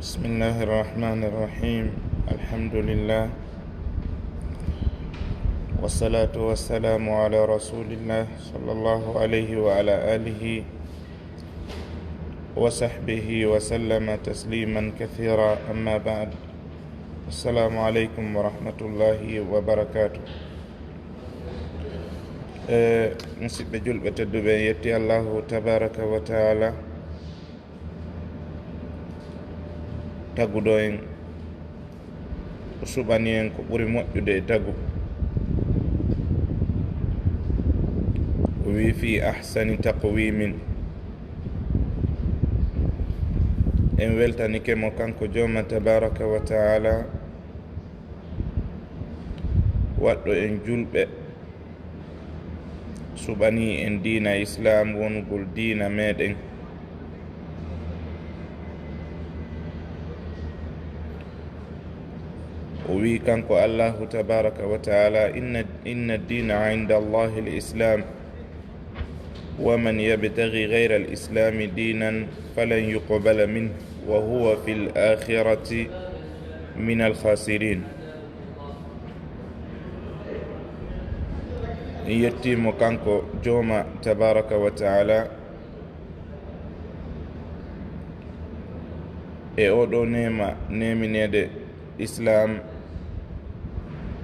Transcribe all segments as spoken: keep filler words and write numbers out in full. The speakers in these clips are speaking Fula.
بسم الله الرحمن الرحيم. الحمد لله، والصلاة والسلام على رسول الله، صلى الله عليه وعلى آله وصحبه وسلم تسليما كثيرا. أما بعد، السلام عليكم ورحمة الله وبركاته. Eh, musidɓe julɓe tedduɓe, en yetti Allahu tabaraka wa taala taguɗo en, o suɓani en ko ɓuri moƴƴude e tagu. O wi: "Fi ahsani taqwimin." En weltanike mo kanko Jooma tabaraka wa taala, waɗɗo en julɓe, suɓani en diina Islaam wonugol diina meɗen. O wi kanko Allahu tabaraka wa taala: "Inna, inna diina inda Allahi l-Islaam, wa man yabtagi gayra l-Islaami diinan falan yuqbala minh, wa huwa fi l-aakhirati min al-khaasiriin." En yetti mo kanko Jooma tabaraka wa taala e oɗo neema nemineede Islaam,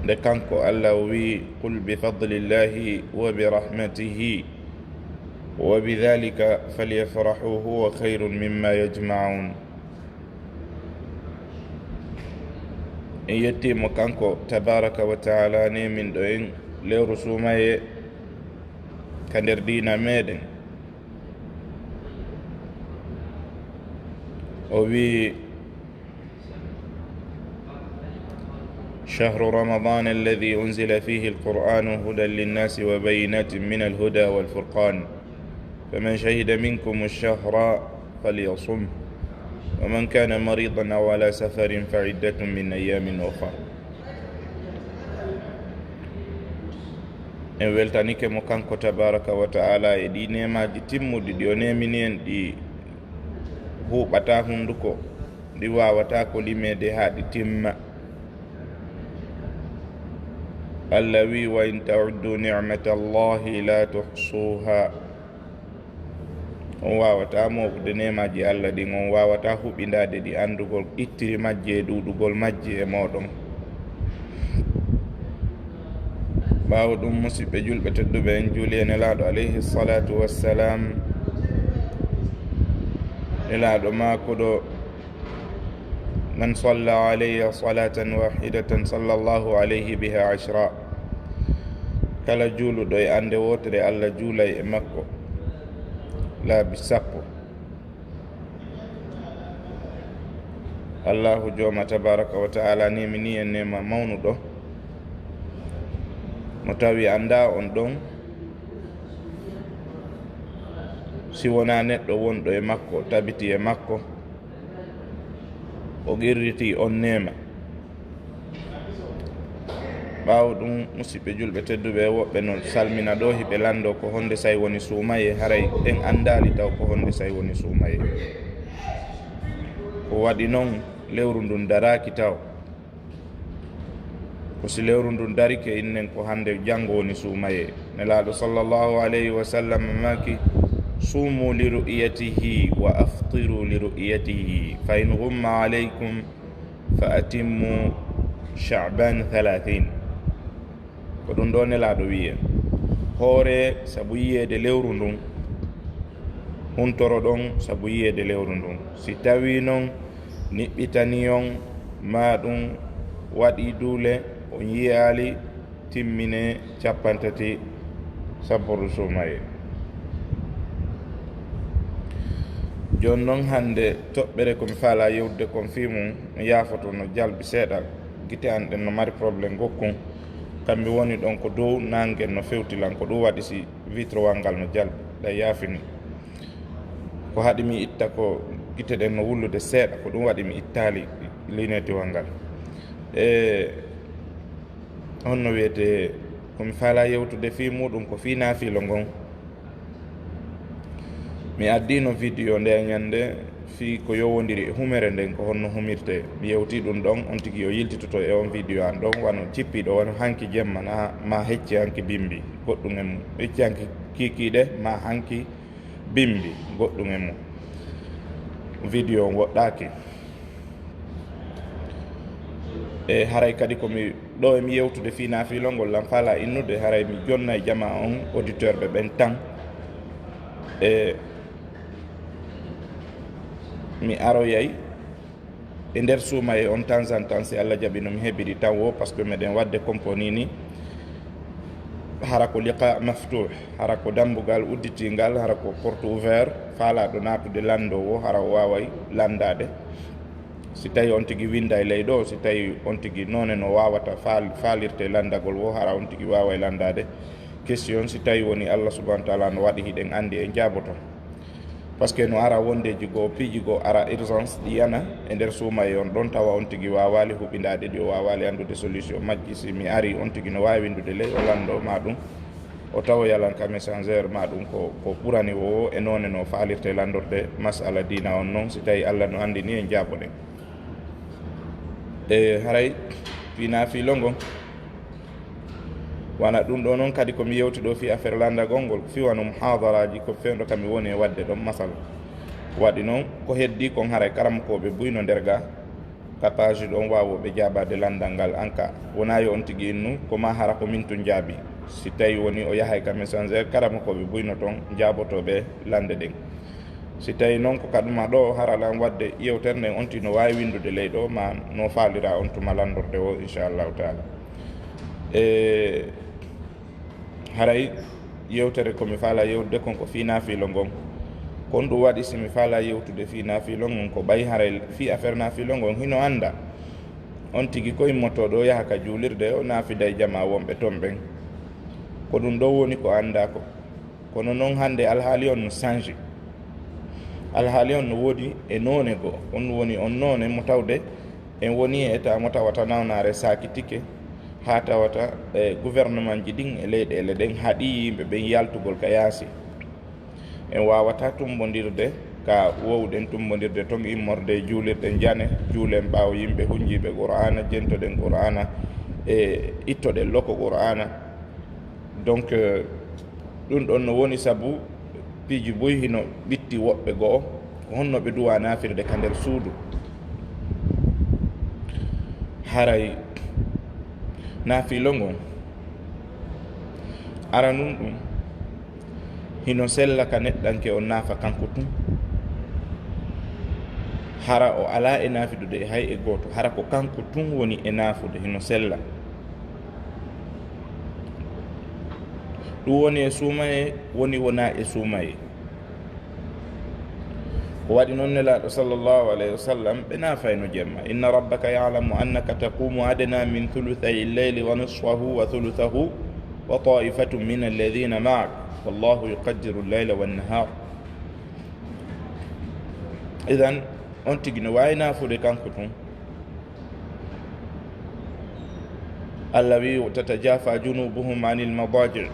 nde kanko Allah o wi: "Qul bi fadlillahi wa bi rahmatihi wa bi dhalika falyafrahu huwa khayrun mimma yajma'un." En yetti mo kanko tabaraka wa taala, neminɗo en lewru suumaye ka nder diina meɗen. O wi: "Shahru Ramadan alladhi unzila fihi al-Qur'anu hudan linnasi wa bayyinatin min al-huda wal furqan. Faman shahida minkum ash-shahra falyasum. Wa man kana maridan aw ala safarin fa iddatun min ayyamin ukhar." En weltanike mo kanko tabaraka wa taala e ɗi neemaji timmuɗi ɗi o nemini en, ɗi huuɓata hunduko, ɗi wawata ko limeede haa ɗi timma. Allah wi: "Wa in ta'uddu ni'matallahi la tuhsuha." On wawata mooɓude neemaji Allah ɗin, on wawata huɓindaade ɗi, andugol ittiri majji e ɗuuɗugol majji e mooɗon. Ɓaawo ɗum, musidɓe julɓe tedduɓe, en juuli e Nelaaɗo alayhi salatu wassalam. Nelaaɗo maakuɗo: "Man salla alayya salatan wahidatan sallallahu alayhi biha ashra." Kala juuluɗo e ande wootere, Allah juulay e makko laabi sappo. Allahu Jooma tabaraka wa taala nemini en neema mawnuɗo, mo tawi anda on ɗon, si wona neɗɗo wonɗo e makko, tabiti e makko, o qirriti on neema. Ɓaawo ɗum, musidɓe julɓe tedduɓe, woɓɓe no salmina ɗo, hiɓe lanndo ko honde say woni suumaye, haray en anndaali taw ko honde say woni suumaye. Ko waɗi non, lewru ndun daraaki taw. Ko si lewru ndun darike, innen ko hande janngo woni suumaye. Nelaaɗo sallallahu alayhi wa sallam maaki: "Suumu li ru'yatihi wa aftiru li ru'yatihi, fa in ghumma alaykum fa atimmu Sha'ban thalathin." Ko ɗum ɗo Nelaaɗo wi'i en: "Hoore sabu yiyeede lewru ndun, huntoro ɗon sabu yiyeede lewru ndun. Si tawi non niɓɓitani on, maa ɗum waɗi duule, on yiyaali, timmine cappanɗe tati sabbordu suumaye." Jooni non, hande toɓɓere ko mi faalaa yewtude kon fii mum, mi yaafoto no jalbi seeɗa, gite an ɗen no mari problème gokkun, kammi woni ɗon ko dow, nange no fewti lan, ko ɗum waɗi si vitrewal ngal no jalbi, ɗan yaafini. Ko haɗi mi itta ko gite ɗen no wullude seeɗa, ko ɗum waɗi mi ittaali lunetewal ngal. E honno wiyetee, ko mi faalaa yewtude fii muɗum ko fii naafiilo ngon. Mi addiino video nde ñande Ko yowondiri e humere nden, ko honno humirtee? Mi yewtii ɗum ɗon, on tigi o yiltitoto e on video an ɗon, wano jippiiɗo, wano hanki jemma na, ma hecci hanki bimbi, goɗɗum e mum. Hecci hanki kiikiiɗe, ma hanki bimbi, goɗɗum e mum. Video on woɗɗaaki. E haray kadi ko mi ɗo e mi yewtude fii naafilongol lan, faalaa innude, haray mi jonnay jamaa on, auditeur ɓe ɓen tan. E mi aroyay e nder suumaye on temps en temps, si Allah jaɓi no mi heɓiri tan wo, parce que meɗen waɗde compagnie ni, hara ko liqa maftuh, hara ko dambugal udditingal, hara ko porte ouvert, faalaaɗo naatude lanndoo wo, hara o waaway lanndaade. Si tawi on tigi winnday ley ɗo, si tawi on tigi noone no waawata faal-, faalirte lanndagol wo, hara on tigi waaway lanndaade. Question, si tawi woni Allah subhanahu wa taala no waɗi hiɗen anndi en jaaboto. Parce que no ara wondeeji goo, piiji goo ara urgence ɗi yana e nder suumaye on ɗon, tawa on tigi waawaali huɓindaade ɗi, o waawaali anndude solution majji. Si mi ari on tigi no waawi winndude ley, o lanndoo ma ɗum, o tawa yalan ka messenger ma ɗum ko, ko ɓurani wo e noone no faalirte lanndorde masala diina on non, si tawi Allah no anndini en jaaboɗen. E haray fii naafilo ngon, wana ɗum ɗo non kadi ko mi yewti ɗo fii affaire lanndagol ngol, fii wano muhadaraaji ko fewndo ka mi woni e waɗde ɗon masala. Waɗi non ko heddii kon haray karamokooɓe buy no nder ga ka page ɗon waawooɓe jaabaade lanndal ngal. An ka wonaa yo on tigi innu, ko ma hara ko min tun jaabi. Si tawi woni o yahay ka messenger, karamokooɓe buy no ton jaabotooɓe lannde ɗen. Si tawi non ko ka ɗuma ɗo hara lan waɗde yewtere nden, on tigi no waawi winndude ley ɗo, ma no faalira on tuma lanndorde wo, inchallahu taala. E haray yewtere ko mi faalaa yewtude kon ko fii naafilo ngon. Kon ɗum waɗi si mi faalaa yewtude fii naafilo ngon, ko ɓay haray fii affaire naafilo ngon hino annda. On tigi ko immotoo ɗo yaha ka juulirde, o naafida e jamaa wonɓe ton ɓen. Ko ɗum ɗo woni ko anndaa ko. Kono non hannde alhaali on no change. Alhaali on no woodi e noone goo. On woni on noone mo tawde en woni e état mo tawata nawnaare saakitike, haa tawata, e, gouvernement ji ɗin e leyɗeele ɗen haɗi yimɓe ɓen yaltugol ka yaasi. En waawataa tummbondirde ka woowɗen tummbondirde ton immorde e juulirɗen jane, juulen ɓaawo yimɓe hunnjiiɓe Qur'aana, jentoɗen Qur'aana, e ittoɗen loko Qur'aana. Donc, euh, ɗum ɗon no woni sabu piiji buy hino ɓitti woɓɓe goo, ko honno ɓe duwa naafirde ka nder suudu. Haray naafilo ngon, aranun ɗum, hino sella ka neɗɗanke on naafa kanko tun. Hara o alaa e naafidude e hay e gooto, hara ko kanko tun woni e naafude, hino sella. Ɗum woni e suumaye, woni wonaa e suumaye. Ko waɗi non Nelaaɗo sallallahu alayhi wa sallam, ɓe naafayno jemma. Inna rabbaka ya'lamu annaka taqumu adna min thuluthay al-layli wa nisfahu wa thuluthahu wa ta'ifatun min alladhina ma'ak, wallahu yuqaddiru al-layla wan-nahar. Idan, on tigi no waawi naafude kanko tun. Allah wi, "Tatajafa junubuhum anil madaji."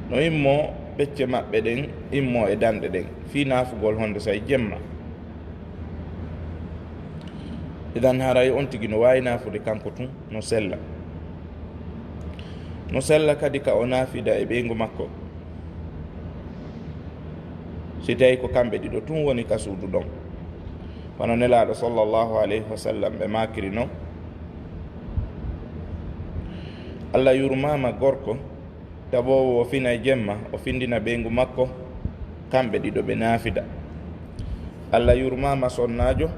No immo ɓecce maɓɓe ɗen, immo e danɗe ɗen, fii naafugol honde say jemma. Idan haray on tigi no waawi naafude kanko tun, no sella. No sella kadi ka o naafida e ɓeyngu makko. Si tawi ko kamɓe ɗiɗo tun woni ka suudu ɗon. Wano Nelaaɗo sallallahu alayhi wa sallam ɓe maakiri non, Allah yurmaama gorko tawoowo o fina e jemma, o findina ɓeyngu makko, kamɓe ɗiɗo ɓe naafida. Allah yurmaama sonnaajo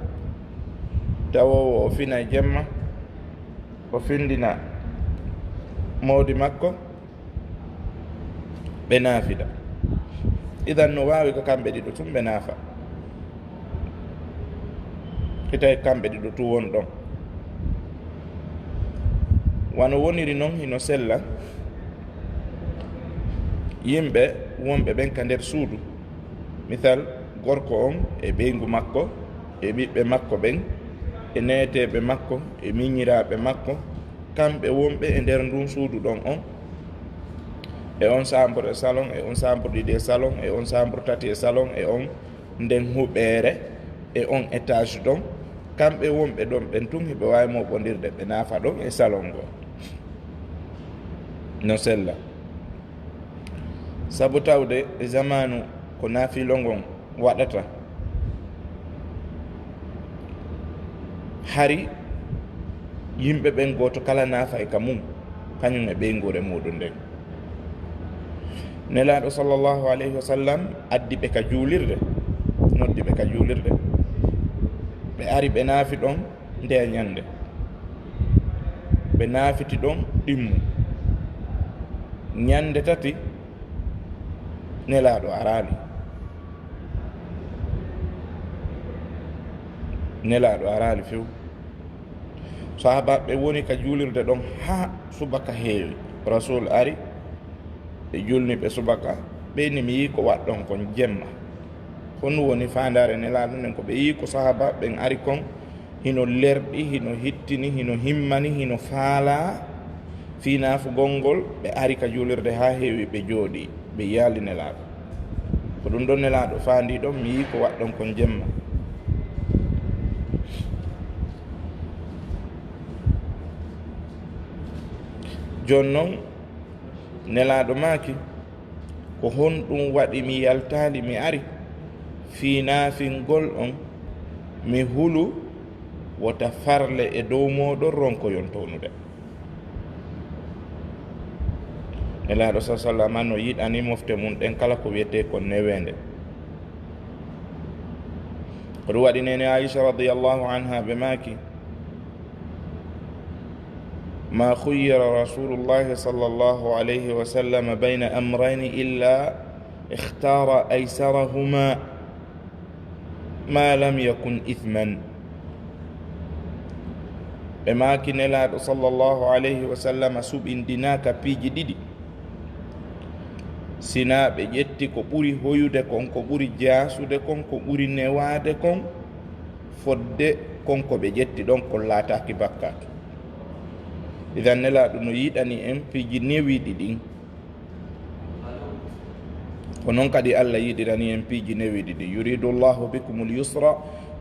tawoowo o fina e jemma, o findina moodi makko, ɓe naafida. Idan no waawi ko kamɓe ɗiɗo tun ɓe naafa. Hitaye kamɓe ɗiɗo tun won ɗon. Wano woniri non, hino sella yimɓe wonɓe ɓen ka nder suudu. Misal, gorko on e ɓeyngu makko, e ɓiɓɓe makko ɓen, e neeteeɓe makko, e miñiraaɓe makko, kamɓe wonɓe e nder ndun suudu ɗon on, e on chambre e salon, e on chambre ɗiɗi e salon, e on chambre tati e salon, e on nden huɓeere e on étage ɗon, kamɓe wonɓe ɗon ɓen tun hiɓe waawi mooɓondirde ɓe naafa ɗon e salon ngo no sella. Sabu tawde e zamaanu ko naafilo ngon waɗata, hari yimɓe ɓen gooto kala naafa e ka mum, kañum e ɓeynguure muuɗum nden. Nelaaɗo sallallahu alayhi wa sallam addi ɓe ka juulirde, noddi ɓe ka juulirde. Ɓe ari ɓe naafi ɗon nde ñande. Ɓe naafiti ɗon ɗimmu. Ñande tati, Nelaaɗo araali. Nelaaɗo araali few. Sahaabaaɓe woni ka juulirde ɗon haa subaka heewi. Rasul ari, ɓe julni ɓe subaka, ɓeyni mi yii ko waɗɗon kon jemma. Honɗum woni faandaare Nelaaɗo nden? Ko ɓe yii ko sahaabaaɓe ɓen ari kon, hino lerɗi, hino hittini, hino himmani, hino faalaa fii naafugol ngol, ɓe ari ka juulirde haa heewi, ɓe jooɗii, ɓe yiyaali Nelaaɗo. Ko ɗum ɗon Nelaaɗo faandii ɗon, mi yii ko waɗɗon kon jemma. Jooni non, Nelaaɗo maaki, ko honɗum waɗi mi yaltaali, mi ari fii naafingol on, mi hulu wota farle e dow mooɗon ronkoyon townude? Nelaaɗo sa sallam no yiɗani mofte mum ɗen kala ko wiyetee kon neweende. Ko ɗum waɗi neene Aisha radiyallahu anha ɓe maaki, ما خير رسول الله صلى الله عليه وسلم بين أمرين إلا اختار أيسرهما ما لم يكن إثما. Ɓe maaki Nelaaɗo sallallahu alayhi wa sallam suɓindinaaka piiji ɗiɗi, sinaa ɓe ƴetti ko ɓuri hoyude kon, ko ɓuri jaasude kon, ko ɓuri newaade kon, fodde kon ko ɓe ƴetti ɗon kon laataaki bakkaatu. Idan Nelaaɗo no yiɗani en piiji newiiɗi ɗin. Ko non kadi Allah yiɗirani en piiji newiiɗi ɗin. يريد الله بكم اليسر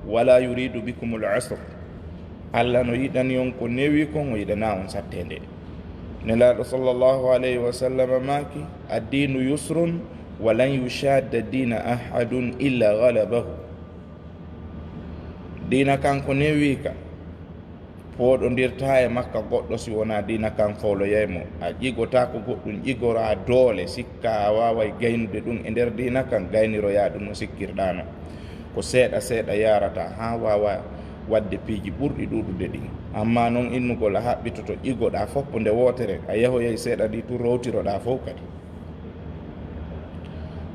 ولا يريد بكم العسر. Allah no yiɗani on ko newi kon, o yiɗana on satteende. Nelaaɗo sallallahu alayhi wa sallam maaki, الدين يسر ولن يشاد الدين أحد إلا غلبه. Diina kan ko newiika, pooɗondirtaa e makka goɗɗo si wonaa diina kan fowloyay mo. A ƴigotaako goɗɗum ƴigoraa doole, sikkaa a waaway gaynude ɗum e nder diina kan, gayniroyaa ɗum no sikkirɗaa non. Ko seeɗa seeɗa yaarata haa waawaa waɗde piiji ɓurɗi ɗuuɗude ɗin. Ammaa non innugol a haɓɓitoto ƴigoɗaa fof ko nde wootere, a yahoyay seeɗa ndi tun rowtiroɗaa fof kadi.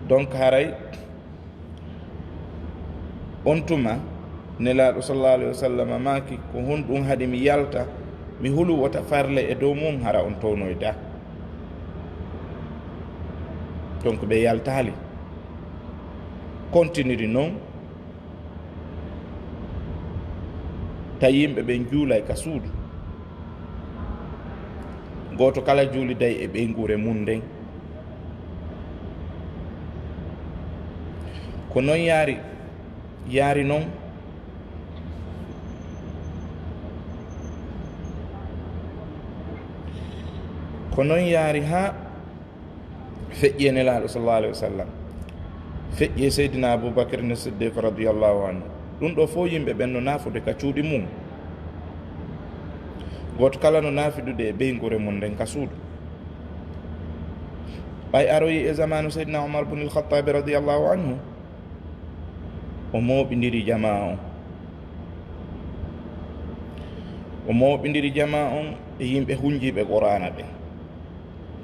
Donc haray on tuma, Nelaaɗo sallallahu alayhi wa sallam maaki, ko honɗum haɗi mi yalta, mi hulu wota farle e dow mum, hara on townoyta? Donc ɓe yaltaali, kontiniri non, tawi yimɓe ɓen juulay ka suudu. Gooto kala juuliday e ɓeynguure mum nden. Ko non yaari, yaari non. Ko non yaari haa feƴƴi e Nelaaɗo sallallahu alayhi wa sallam, feƴƴi e Seydina Abubakar ne Siddiq radiyallahu anhu. Ɗum ɗo fof yimɓe ɓen no naafude ka cuuɗi mum. Gooto kala no naafidude e ɓeynguure mum nden ka suudu. Ɓay aroyi e zamaanu Seydina Umar bun al-Khattabi radiyallahu anhu, o mooɓindiri jamaa on. O mooɓindiri jamaa on e yimɓe hunjiiɓe Qur'aana ɓen.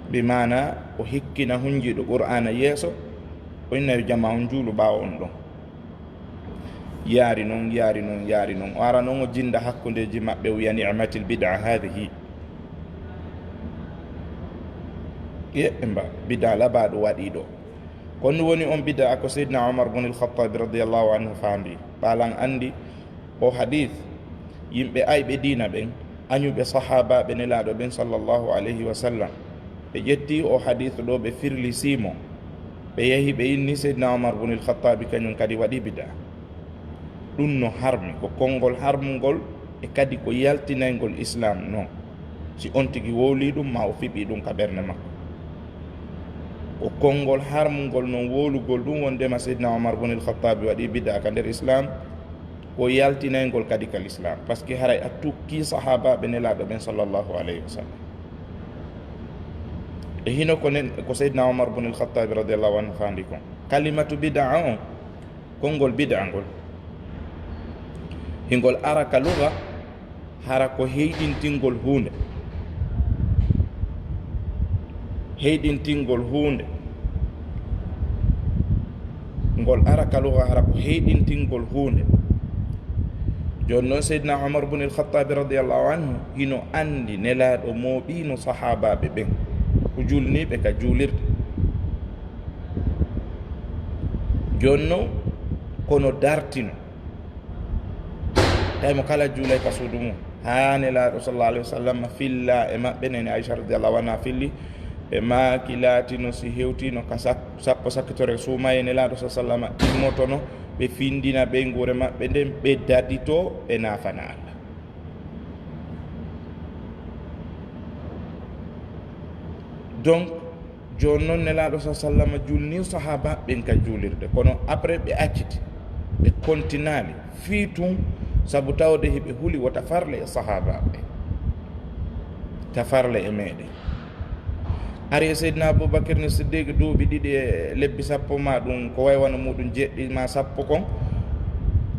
Bi maana, o hikkina hunjiiɗo Qur'aana yeeso, o inna yo jamaa on juulu ɓaawo on ɗon. Yaari non, yaari non, yaari non. O ara non o jinda hakkundeeji maɓɓe, o wiya, "Ni'matil bid'a hadhihi." Ye, ɓe mba, bid'a labaaɗo waɗii ɗo. Kono woni on bid'a ko Seydina Omar bun al-Khattab radiyallahu anhu faandi. Ɓaalan andi o hadith, yimɓe ayɓe diina ɓen, añuɓe sahaabaaɓe Nelaaɗo ɓen sallallahu alayhi wa sallam, ɓe ƴetti o hadith ɗo, ɓe firlisii mo. Ɓe yahi ɓe inni Seydina Omar bun il Khattabi kañum kadi waɗi bida. Ɗum no harmi, ko konngol harmungol e kadi ko yaltinayngol Islam non. Si on tigi wowli ɗum, ma o fiɓi ɗum ka ɓernde makko. Ko konngol harmungol non wowlugol ɗum wondema Seydina Omar bun il Khattabi waɗi bida ka nder Islam, ko yaltinayngol kadi ka Islam, parce que haray a tukki sahabaɓe Nelaaɗo ɓen sallallahu alayhi wa sallam. E hino ko nen, ko Seydina Omar bun il Khattabi radiyallahu anhu faandi kon. Kalimatu bid'a on, konngol bid'a ngol, hingol ara ka luga hara ko heyɗintingol huunde. Heyɗintingol huunde. Ngol ara ka luga hara ko heyɗintingol huunde. Jooni non, Seydina Omar bun il Khattabi radiyallahu anhu hino anndi Nelaaɗo mooɓiino sahaabaaɓe ɓen, ko julniiɓe ka juulirde. Jooni non, kono dartino. Tawi mo kala juulay ka suudu mum. Haa Nelaaɗo sallallahu alayhi wa sallam filla e maɓɓe, nene Aisha radiyallahu anha filli, ɓe maaki laatino si hewtino ka sak-, sappo sakkitore suumaye, Nelaaɗo sallallahu alayhi wa sallam immotono, ɓe findina ɓeynguure maɓɓe nden, ɓe dadito, ɓe naafana Allah. Donc, jooni non Nelaaɗo sa sallama julni sahaaba ɓen ka juulirde, kono après ɓe acciti, ɓe kontinaali fii tun, sabu tawde hiɓe huli wota farle e sahaaba ɓe, ta farle e meɗen. Ari e Seydina Abubakar ni Siddiq duuɓi ɗiɗi e lebbi sappo ma ɗum ko way wano muɗum jeɗɗi ma sappo kon,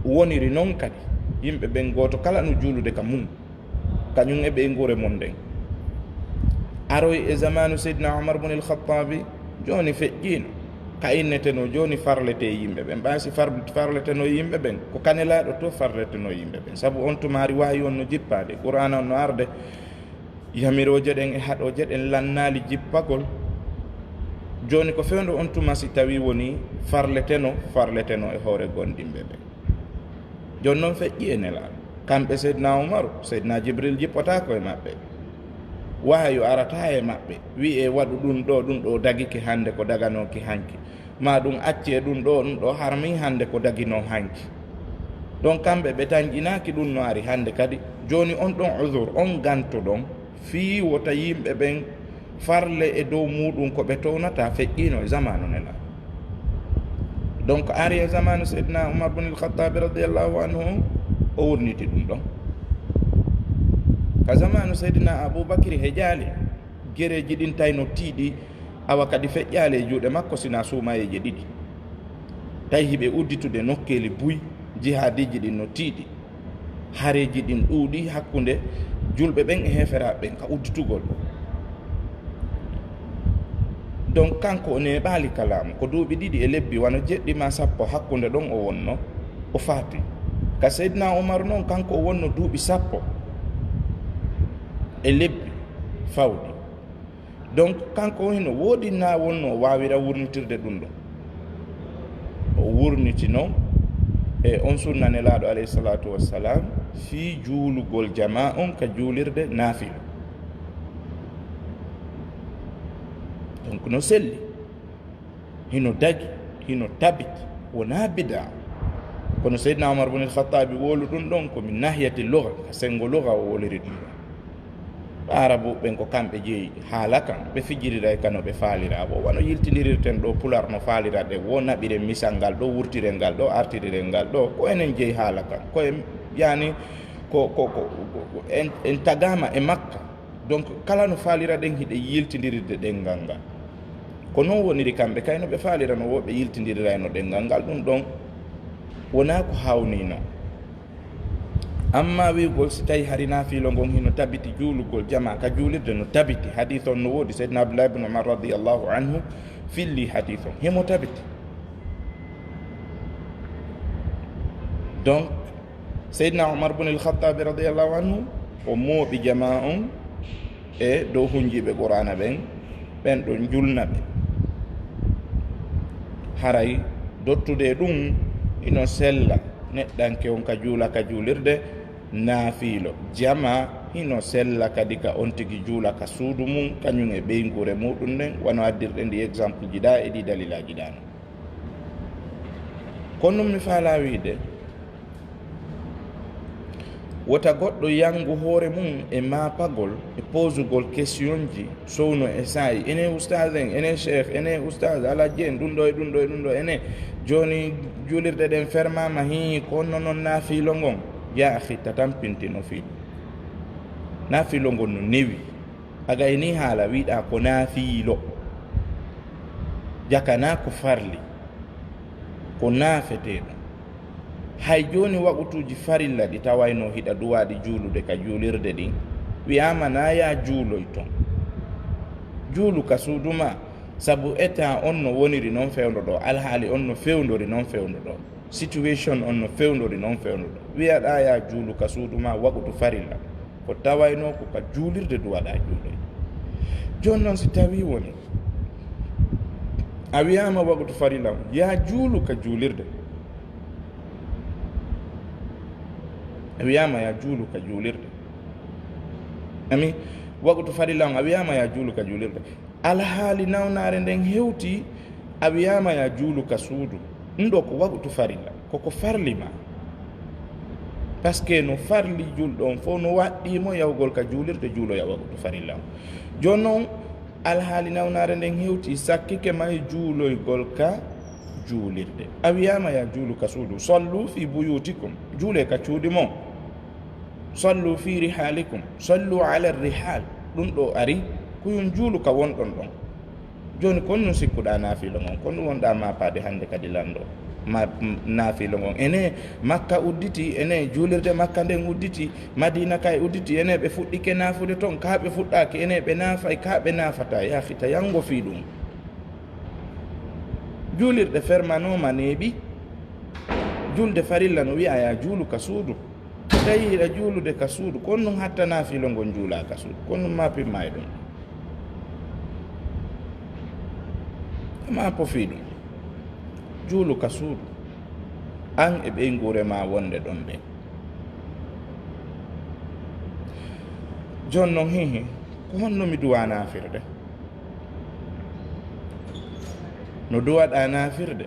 woniri non kadi. Yimɓe ɓen gooto kala no juulude ka mum, kañum e ɓeynguure mum nden. Aroy e zamanu Seydina Omar bun el Khattabi, jooni feƴƴiino. Ka inneteno jooni farlete yimɓe ɓen. Ɓay si far-, farleteno yimɓe ɓen, ko ka Nelaaɗo to farleteno yimɓe ɓen. Sabu on tumaari wahayu on no jippaade, Qur'aana on no arde, yamirooje ɗen e haɗooje ɗen lannaali jippagol. Jooni ko fewndo on tuma si tawi woni farleteno, farleteno e hoore gomɗinɓe ɓen. Jooni non feƴƴi e Nelaaɗo. Kamɓe Seydina Umaru, Seydina Jibril jippotaako e maɓɓe. Wahayu arataa e maɓɓe. Wi'ee waɗu ɗum ɗoo, ɗum ɗoo dagike hannde ko daganooki hanki. Maa ɗum accee ɗum ɗoo, ɗum ɗoo harmi hannde ko daginoo hanki. Donc kamɓe ɓe tanƴinaaki ɗum no ari hannde kadi. Jooni on ɗon uzur, on ganto ɗon, fii wota yimɓe ɓen farle e dow muuɗum ko ɓe townata feƴƴiino e zamanu Nelaaɗo. Donc ari e zamanu Seydina Umar bun el Khattabi radiyallahu anhu, o wurniti ɗum ɗon. Ka zamanu Seydina Abubakri heƴaali, gereeji ɗin tawi no tiiɗi, awa kadi feƴƴaali e juuɗe makko sina suumayeeje ɗiɗi. Tawi hiɓe udditude nokkeeli buy, jihaadiiji ɗin no tiiɗi. Hareeji ɗin ɗuuɗi hakkunde julɓe ɓen e heeferaaɓe ɓen ka udditugol. Donc kanko o neeɓaali ka laamu, ko duuɓi ɗiɗi e lebbi wano jeɗɗi ma sappo hakkunde ɗon o wonno, o faati. Ka Seydina Umar non, kanko o wonno duuɓi sappo e lebbi fawɗi. Donc kanko o hino woodi na wonno o waawira wurnitirde ɗum ɗon. O wurnitino e on sunna Nelaaɗo alayhi salatu wassalam fii juulugol jamaa on ka juulirde naafila. Donc no selli, hino dagi, hino tabiti, wonaa bida. Kono Seydina Umar bun el Khattabi wowli ɗum ɗon ko min nahiyati lugha, ka sengo lugha o wowliri ɗum ɗon. Arabuɓe ɓen ko kamɓe jeyi haala kan, ɓe fijiriray ka no ɓe faalira. Wo wano yiltindirirten ɗoo Pular no faalira ɗe, wo naɓiren misal ngal ɗoo, wurtiren ngal ɗoo, artiriren ngal ɗoo, ko enen jeyi haala kan. Ko en, yani, ko, ko, ko, ko, ko en, en tagaama e makka. Donc kala no faalira ɗen hiɗen yiltindirirde ɗenngal ngal. Ko non woniri kamɓe, kay no ɓe faalira no wo ɓe yiltindiriray no ɗenngal ngal, ɗum ɗon wonaa ko haawnii non. Amma wi'ugol si tawi hari naafiilo ngon hino tabiti juulugol jamaa ka juulirde no tabiti, hadiis on no woodi, Seydina Abdullah ibn Umar radiyallahu anhu filli hadiis on, himo tabiti. Donc Seydina Umar bun el Khattabi radiyallahu anhu, o mooɓi jamaa on e dow hunjiiɓe Qur'aana ɓen, ɓen ɗon julna ɓe. Haray dottude e ɗum ino sella neɗɗanke on ka juula ka juulirde naafiilo. Jamaa Hino sella kadi ka on tigi juula ka suudu mum, kañum e ɓeynguure muɗum nden, wano addirɗen ɗi exemple ji ɗa e ɗi dalilaaji ɗa non. Ko ɗum mi faalaa wiide, wota goɗɗo yangu hoore mum e maapagol, e posugol question ji, sowno e saa'i, ene ustaz en, ene cheikh, ene ustaz Alhaji en, ɗum ɗo e ɗum ɗo e ɗum ɗo, ene jooni juulirɗe ɗen fermaama, hii, ko honno non naafiilo ngon? Ya akhi, ta tampintino fii. Naafiilo ngon no newi. A gayni haala wiɗa ko naafiilo. Jaka na ko farli. Ko naafeteeɗo. Hay jooni waqutuuji farilla ɗi tawayno hiɗa duwaaɗi juulude ka juulirde ɗin, wi'aama na ya juuloy ton. Juulu ka suudu ma, sabu état on no woniri non fewndo ɗo, alhaali on no fewndori non fewndo ɗo. Situation on no fewndori non fewndo ɗo. Wi'aɗa ya juulu ka suudu ma waqutu farilla. Ko tawayno ko ka juulirde duwaɗa juuloy. Jooni non si tawi woni a wi'aama waqutu farilla on, ya juulu ka juulirde. A wi'aama ya juulu ka juulirde. Ami, waqutu farilla on, a wi'aama ya juulu ka juulirde. Alhaali nawnaare nden hewti, a wi'aama ya juulu ka suudu. Ɗum ɗo ko waqutu farilla, koko farli ma. Parce que no farli julɗo on fof, no waɗɗii mo yahugol ka juulirde, juuloya waqutu farilla on. Jooni non, alhaali nawnaare nden hewti, sakkike ma e juuloygol ka juulirde. A wi'aama ya juulu ka suudu. Sallu fi buyutikum, juule ka cuuɗi mon. Sallu fi rihalikum, sallu ala rihal. Ɗum ɗo ari, ko yon juulu ka wonɗon ɗon. Jooni, kon ɗum sikkuɗa naafiilo ngon, kon ɗum wonɗa maapaade hannde kadi lanɗo. Ma, m-, naafiilo ngon. Ene Makka udditi, ene juulirde Makka nden udditi, Madina kay udditi, ene ɓe fuɗɗike naafude ton, ka ɓe fuɗɗaaki, ene ɓe naafay, ka ɓe naafata, ya akhi, ta yango fii ɗum. Juulirɗe fermanooma neeɓi, julde farilla no wi'a ya juulu ka suudu. Tawi hiɗa juulude ka suudu, kon ɗum hatta naafiilo ngon juula ka suudu, kon ɗum ma pimma e ɗum. Ma pofi ɗum. Juulu ka suudu. An e ɓeynguure ma wonde ɗon ɓen. Jooni non, hihi, ko honno mi duwa naafirde? No duwaɗa naafirde?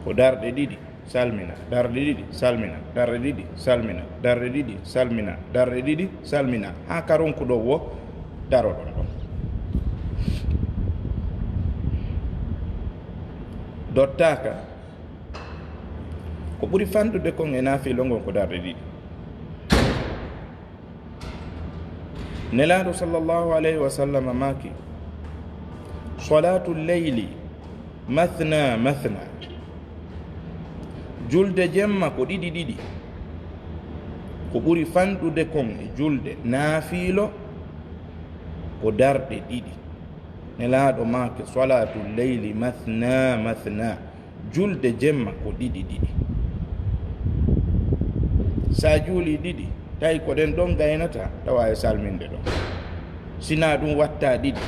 Ko darɗe ɗiɗi, salmina, darɗe ɗiɗi, salmina, darɗe ɗiɗi, salmina, darɗe ɗiɗi, salmina, darɗe ɗiɗi, salmina, haa ka ronku ɗo wo daroɗon ɗon. Dottaaka, ko ɓuri fanɗude kon e naafiilo ngon ko darɗe ɗiɗi. Nelaaɗo sallallahu alayhi wa sallam maaki, "Salatu leyli mathna mathna." Julde jemma ko ɗiɗi ɗiɗi. Ko ɓuri fanɗude kon e julde naafiilo ko darɗe ɗiɗi. Nelaaɗo maaki, "Salatu leyli mathna mathna." Julde jemma ko ɗiɗi ɗiɗi. Sa juuli ɗiɗi, tawi ko ɗen ɗon gaynata, tawa e salminde ɗon. Sina ɗum watta ɗiɗi.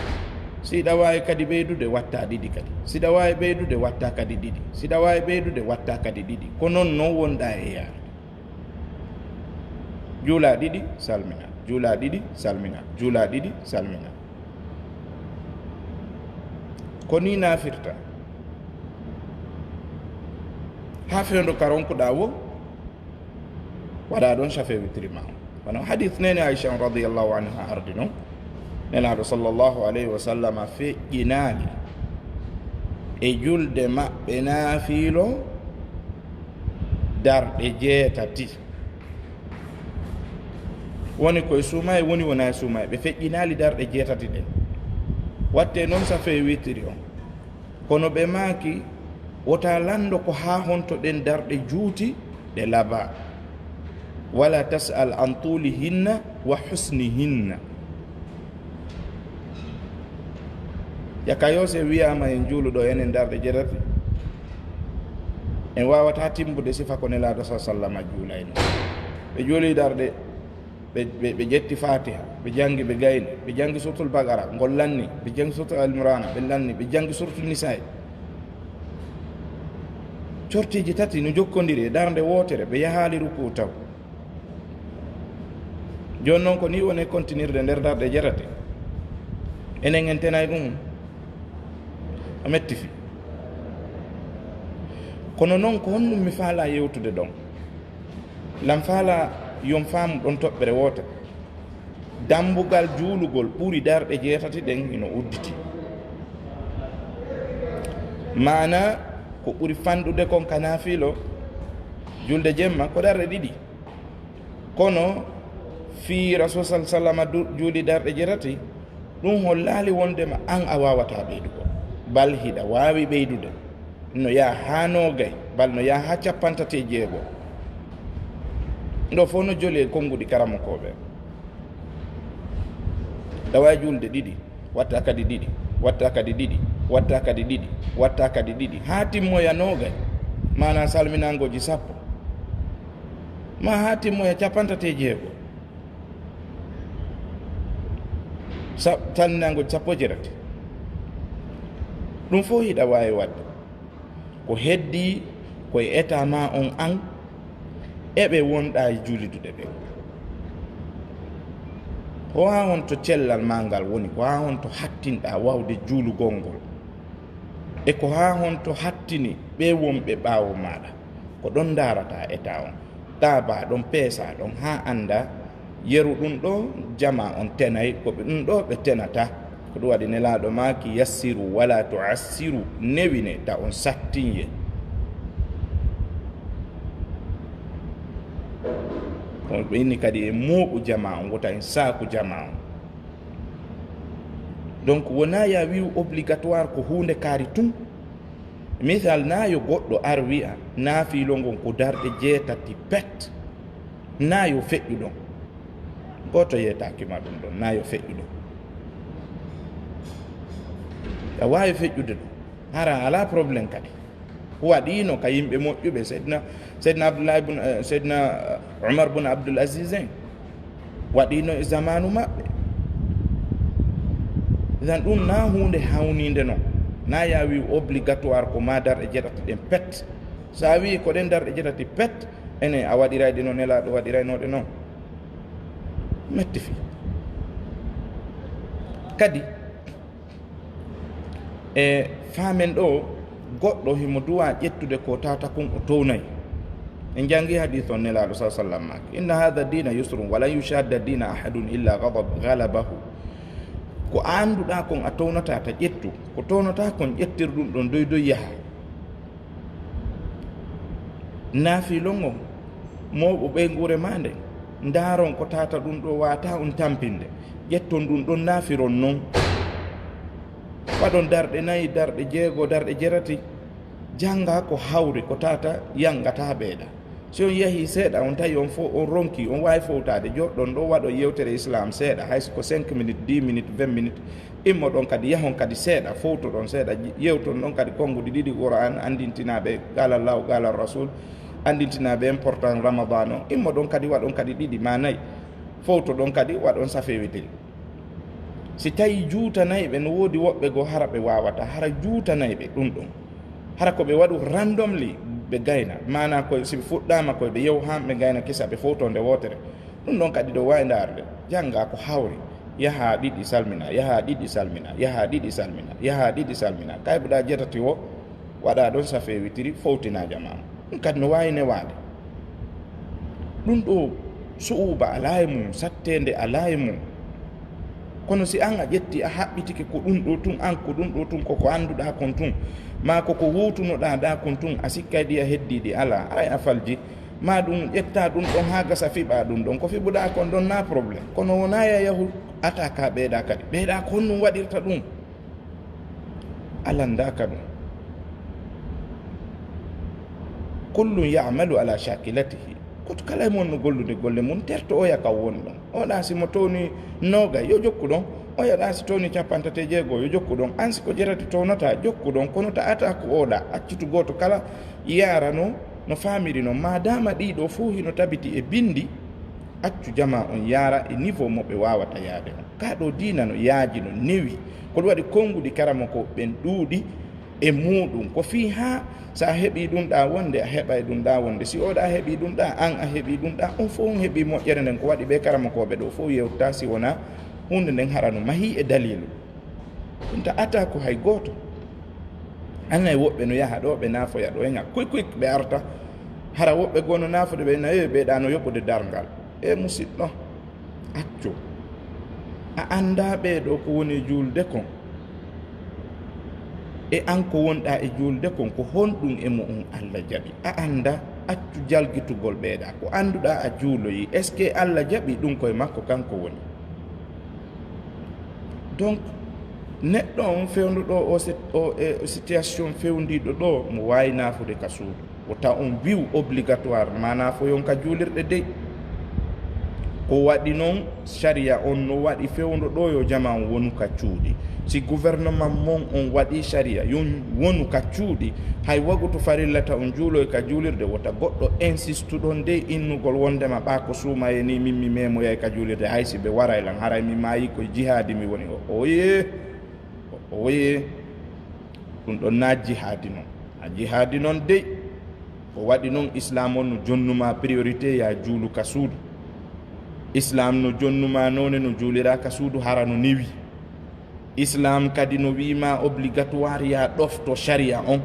Siɗa waawi kadi ɓeydude, watta ɗiɗi kadi. Siɗa waawi ɓeydude, watta kadi ɗiɗi. Siɗa waawi ɓeydude, watta kadi ɗiɗi. Ko non non wonɗa e yaade. Juula ɗiɗi, salmina. Juula ɗiɗi, salmina. Juula ɗiɗi, salmina. Ko ni nafirta. Haa fewndo ka ronkuɗaa wo, waɗa ɗon safe witiri ma. Wano hadith nene Aisha on radiyallahu anha ardi non. Nelaaɗo sallallahu alayhi wa sallam feƴƴinaali e julde maɓɓe naafiilo darɗe jeetati. Woni koye suumaye, woni wona e suumaye. Ɓe feƴƴinaali darɗe jeetati ɗen. Watte non safe witiri on. Kono ɓe maaki, wota lanndo ko haa honto ɗen darɗe juuti, ɗe laba. Wala tas'al an tulihinna wa husnihinna. Yaka yo se wiyaama en juuluɗo enen darɗe jeetati, en waawata timbude sifa ko Nelaaɗo sa sallama juulayno. Ɓe juuli darɗe, ɓe, ɓe, ɓe ƴetti Fatiha, ɓe janngi, ɓe gayni, ɓe janngi Suratul Baqara, ngol lanni, ɓe janngi Suratul Ali Imrana, ɓe lanni, ɓe janngi Suratul Nisa'i. Corteeji tati no jokkondiri e darnde wootere, ɓe yahaali rukuu taw. Jooni noon, ko nii woni e kontinirde nder darɗe jeetati. Enen en tenay ɗum. A metti fi. Kono noon, ko honɗum mi faalaa yewtude ɗon? Lan faalaa yon faamu ɗon toɓɓere wootere. Dambugal juulugol ɓuri darɗe jeetati ɗen hino udditi. Maana ko ɓuri fanɗude kon ka naafiilo julde jemma ko darɗe ɗiɗi. Kono fii Rasul sal sallama du-, juuli darɗe jeetati, ɗum hollaali wondema an a waawataa ɓeydugo. Bal hiɗa waawi ɓeydude. No yaha haa noogay, bal no yaha haa cappantate jeego. Ɗo fof no joli e konnguɗi karamokooɓe. Ɗa waawi juulde ɗiɗi, watta kadi ɗiɗi, watta kadi ɗiɗi, watta kadi ɗiɗi, watta kadi ɗiɗi, haa timmoya noogay, maanaa salminaangooji sappo, maa haa timmoya cappantate jeego. Sa-, salminaangooji sappo e jeetati. Ɗum fof hiɗa waawi waɗde. Ko heddii ko e état maa on an, e ɓe wonɗaa e juulidude ɓen. Ko haa honto cellal maa ngal woni? Ko haa honto hattinɗaa waawde juulugol ngol? E ko haa honto hattini ɓee wonɓe ɓaawo maaɗa? Ko ɗon ndaarataa état on. Taabaa ɗon, peesaa ɗon, haa anndaa yeru ɗum ɗo jamaa on tenay, ko ɓe ɗum ɗo ɓe tenata. Ko ɗum waɗi Nelaaɗo maaki, "Yassiru wala tu'assiru", newine ta on sattinye. On ɓe inni kadi e mooɓu jamaa on, wota en saaku jamaa on. Donc, wonaa ya wi'u obligatoire ko huunde kaari tun. Misal, naa yo goɗɗo ar wi'a, naafiilo ngon ko darɗe jeetati pet, naa yo feƴƴu ɗon. Gooto yeetaaki ma ɗum ɗon, naa yo feƴƴu ɗon. A waawi feƴƴude ɗum, hara alaa problème kadi. Waɗiino ka yimɓe moƴƴuɓe, Seydina, Seydina Abdullah ibn, eh, Seydina, eh, Umar bun Abdul Aziz en. Waɗiino e zamaanu maɓɓe. Idan ɗum naa huunde hawniinde non. Naa ya wi'u obligatoire ko maa darɗe jeetati ɗen pet. So a wi'i ko ɗen darɗe jeetati pet, enen a waɗiray ɗe no Nelaaɗo waɗiraynoo ɗe non. Metti fi. Kadi, e faamen ɗo, goɗɗo himo duwaa ƴettude ko tata kun o townay. En janngi hadiis on Nelaaɗo sa sallam maaki, "Inna hadha dina yusrun wa lan yushadda dina ahadun illa ghadab-, ghalabahu." Ko annduɗaa kon a townataa ta ƴettu, ko townataa kon ƴettir ɗum ɗon doy doy yaha. Naafiilo ngon, mooɓo ɓeynguure maa nden, ndaaron ko tata ɗum ɗo waata on tampinde, ƴetton ɗum ɗon naafiron non. Waɗon darɗe nayi, darɗe jeego, darɗe jeetati, jannga ko hawri, ko tata yangata ɓeyda. Si on yahii seeɗa, on tawi on fof on ronki, on waawi fowtaade, joɗɗon ɗo waɗon yewtere Islam seeɗa, hay so ko cinq minutes, dix minutes, vingt minutes, immoɗon kadi, yahon kadi seeɗa, fowtoɗon seeɗa, yewton ɗon kadi konnguɗi ɗiɗi Qur'an, anndintinaaɓe qala Allahu, qala Rasul, anndintinaaɓe important Ramadan on, immoɗon kadi, waɗon kadi ɗiɗi ma nayi, fowtoɗon kadi, waɗon safewitiri. Si tawi juutanay ɓe, no woodi woɓɓe goo hara ɓe waawata, hara juutanay ɓe ɗum ɗon. Hara ko ɓe waɗu randomly ɓe gayna, maanaa ko si ɓe fuɗɗaama koye ɓe yew haa ɓe gayna kisa ɓe fow to nde wootere. Ɗum ɗon kadi ɗo waawi ndaarde, jannga ko hawri, yaha ɗiɗi salmina, yaha ɗiɗi salmina, yaha ɗiɗi salmina, yaha ɗiɗi salmina. Kaybuɗa jeetati o, waɗa ɗon safee witiri, fowtina jamaanu. Ɗum kadi no waawi newaade. Ɗum ɗo su'uuba alaa e mum, satteende alaa e mum. Kono si an a ƴetti, a haɓɓitike ko ɗum ɗo tun, an ko ɗum ɗo tun, koko annduɗaa kon tun, maa koko huutunoɗaa ɗaa kon tun, a sikkay ɗi a heddii ɗi alaa, aray a falji, maa ɗum ƴetta ɗum ɗon haa gasa fiɓaa ɗum ɗon. Ko fiɓuɗaa kon ɗon na problème. Kono wonaa ya yahu attaque ɓeyɗa kadi. Ɓeyɗa ko honɗum waɗirta ɗum? Alandaaka ɗum. Kullun ya'malu ala shakilatihi. Koto kala e mon no gollude golle mum, terto oya ka woni ɗon. Oɗa si mo towni noogay, yo jokku ɗon. Oya ɗa si towni cappantate jeego, yo jokku ɗon. An si ko jeetati townata, jokku ɗon. Kono ta ata ko oɗa, accitu gooto kala yaara no, no faamiri non. Maadaama ɗii ɗoo fow hino tabiti e binndi, accu jamaa on yaara e niveau mo ɓe waawata yaade on. Kaa ɗoo diina no yaaji, no newi. Ko ɗum waɗi konnguɗi karamoko ɓen ɗuuɗi, E muɗum ko fii haa so a heɓii ɗum ɗaa wonde, a heɓay ɗum ɗaa wonde. Si oɗa heɓii ɗum ɗaa, an a heɓii ɗum ɗaa, on fof on heɓii moƴƴere nden. Ko waɗi ɓee karamokooɓe ɗoo fof yewta si wonaa huunde nden hara no mahii e daliilu. Ɗum ta ata ko hay gooto. Annay woɓɓe no yaha ɗoo, ɓe naafoya ɗoo, e ŋa kuy kuy ɓe arta. Hara woɓɓe goo no naafude, ɓe na, "Eh, ɓee ɗaa no yoɓude darngal." E musiɗɗo, accu. A anndaa ɓee ɗoo ko woni e juulde kon. E an ko wonɗaa e juulde kon, ko honɗum e mu'un Alla jaɓi? A anndaa, accu jalgitugol ɓee ɗaa. Ko annduɗaa a juuloyi, est-ce que Alla jaɓi ɗum koye makko kanko woni? Donc, neɗɗo on fewndo ɗoo, o sit-, o, e, situation fewndiiɗo ɗoo, mo waawi naafude ka suudu. Wota on wi'u obligatoire, maanaa fo yon ka juulirɗe dey. Ko waɗi non, sariya on no waɗi fewndo ɗoo yo jamaa on wonu ka cuuɗi. Si gouvernement mon on waɗi sariya, yon wonu ka cuuɗi, hay wagutu farillata on juuloy ka juulirde, wota goɗɗo insistuɗon dey innugol wondema ɓaa ko suumaye ni, min mi memoyay ka juulirde, hay si ɓe waray lan, haray mi maayi koye jihaadi mi woni. O, oye, o, oye, ɗum ɗon naa jihaadi non. A jihaadi non dey. Ko waɗi non Islaam on no jonnuma priorité ya juulu ka suudu. Islaam no jonnuma noone no juulira ka suudu hara no newi. Islaam kadi no wi'ima obligatoire ya ɗofto sariya on.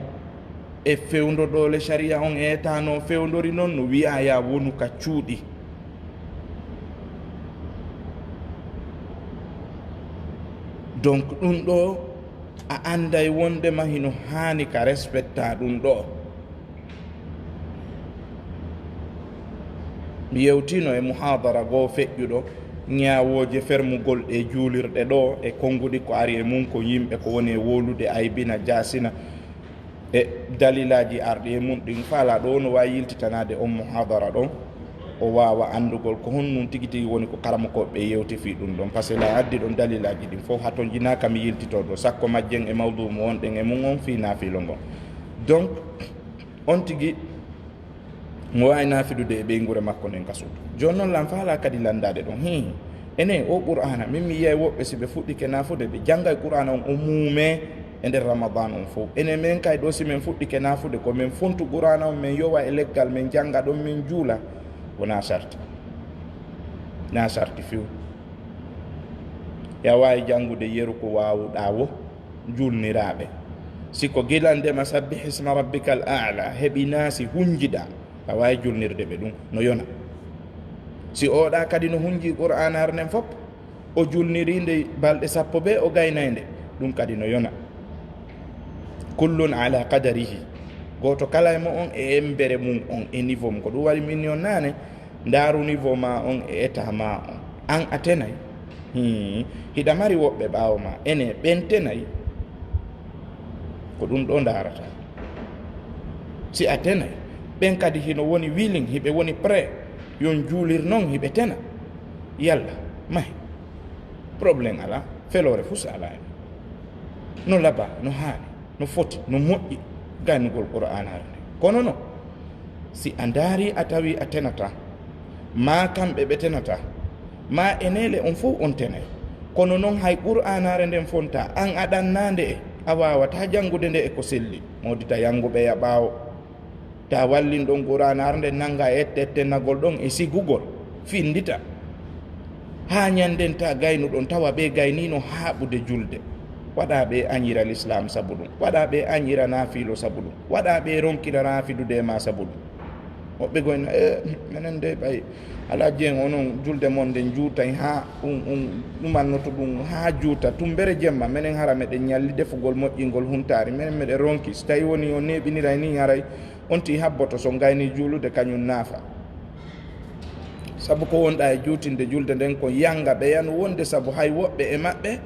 E fewndo ɗoole sariya on e etano fewndori non no wi'a ya wonu ka cuuɗi. Donc ɗum ɗoo a annday wondema hino haani ka respecta ɗum ɗoo. Mi yewtino e muhadara goo feƴƴuɗo ñaawooje fermugol ɗe juulirɗe ɗoo e konnguɗi ko ari e mum ko yimɓe ko woni e wowlude aybina jaasina e dalilaaji arɗi e mum ɗin. Faalaa ɗoo no waawi yiltitanaade on muhadara ɗon, o waawa anndugol ko honɗum tigi tigi woni ko karamokooɓe ɓe yewti fii ɗum ɗon. Parce que la addi ɗon dalilaaji ɗin fof hatonjinaaka mi yiltitoo ɗoo, sakko majjen e mawduu mo wonɗen e mum on fii naafiilo ngon. Donc, on tigi mo waawi naafidude e ɓeynguure makko nden ka suudu. Jooni non lan faalaa kadi lanndaade ɗon. Hii, enen o Qur'aana, min mi yiyay woɓɓe si ɓe fuɗɗike naafude, ɓe janngay Qur'aana on, o muumee e nder Ramadan on fof. Enen men kay ɗoo si men fuɗɗike naafude, ko men fontu Qur'aana on, men yowa e leggal, men jannga ɗon, men juula. Wonaa sarti. Naa sarti few. Ya waawi janngude yeru ko waawuɗaa wo. Julniraaɓe. Si ko gila ndema Sabbih isma rabbikal a'la heɓi naasi hunjiɗaa, a waawi julnirde ɓe ɗum, no yona. Si oɗa kadi no hunji Qur'aanaare nden fof, o julniri nde balɗe sappo bee o gaynay nde, ɗum kadi no yona. Kullun ala qadarihi. Gooto kala e mo on e embere mum on, e niveau mum. Ko ɗum waɗi min on naane, ndaaru niveau ma on e état ma on. An a tenay? Hii, hiɗa mari woɓɓe ɓaawo ma. Ene, ɓen tenay? Ko ɗum ɗo ndaarata. Si a tenay, ɓen kadi hino woni willing, hiɓe woni prêt, yon juulir non hiɓe tena. Yalla, mahi. Problème alaa, feloore fus alaa en. No laba, no haani. No foti, no moƴƴi gaynugol Qur'aanaare nden. Kono non, si a ndaarii a tawii a tenataa, maa kamɓe ɓe tenataa, maa eneele on fow on tenay. Kono non hay Qur'aanaare nden fontaa, an a ɗannaande e, a waawataa janngude nde e ko selli. Moodita yannguɓe ya ɓaawo. Ta wallin ɗon Qur'aanaare nden nannga e ette-, ettennagol ɗon e sigugol, findita. Haa ñannden ta gaynuɗon tawa ɓe gayniino haaɓude julde. Waɗa ɓe añira Lislaam sabu ɗum. Waɗa ɓe añira naafiilo sabu ɗum. Waɗa ɓe ronkira raafidude e ma sabu ɗum. Woɓɓe goyna, "Eh, menen dey ɓay, Alaaji en onon julde mon nden juutay haa un, un ɗumannoto ɗum haa juuta. Tumbere jemma, menen hara meɗen ñalli defugol moƴƴingol huntaari. Menen meɗen ronki. Si tawi woni o neeɓiniray ni haray." On tii habboto so gayni juulude kañum naafa. Sabu ko wonɗa e juutinde julde nden ko yanga ɓe yanu wonde sabu hay woɓɓe e maɓɓe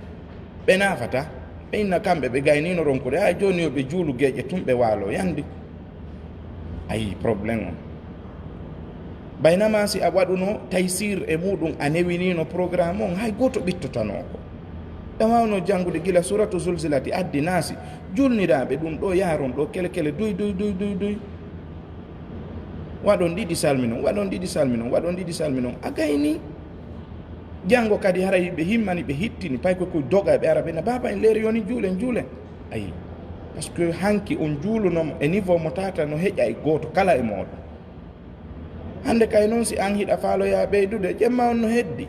ɓe naafata. Ɓe inna kamɓe ɓe gaynino ronkude, hay jooni yo ɓe juulu geeƴe tun ɓe waalo yandi. Ayi problème on. Baynama si a waɗuno taysir e muɗum a newinino programme on, hay gooto ɓittotanoo ko. Ɓe waawno janngude gila Suratu Zulzilati addi naasi, julniraaɓe ɗum ɗo yaaron ɗo kele kele duy, duy, duy, duy, duy. Waɗon ɗiɗi salminon, waɗon ɗiɗi salminon, waɗon ɗiɗi salminon. A gayni. Janngo kadi haray ɓe himmani, ɓe hittini, pay ko ko doga ɓe ara ɓe na, "Baaba en leeri yoni juulen, juulen." Ayi. Parce que hanki on juuluno mo e niveau mo tata no heƴa e gooto kala e mooɗon. Hannde kay noon, si aan hiɗa faaloyaa ɓeydude, jemma on no heddi.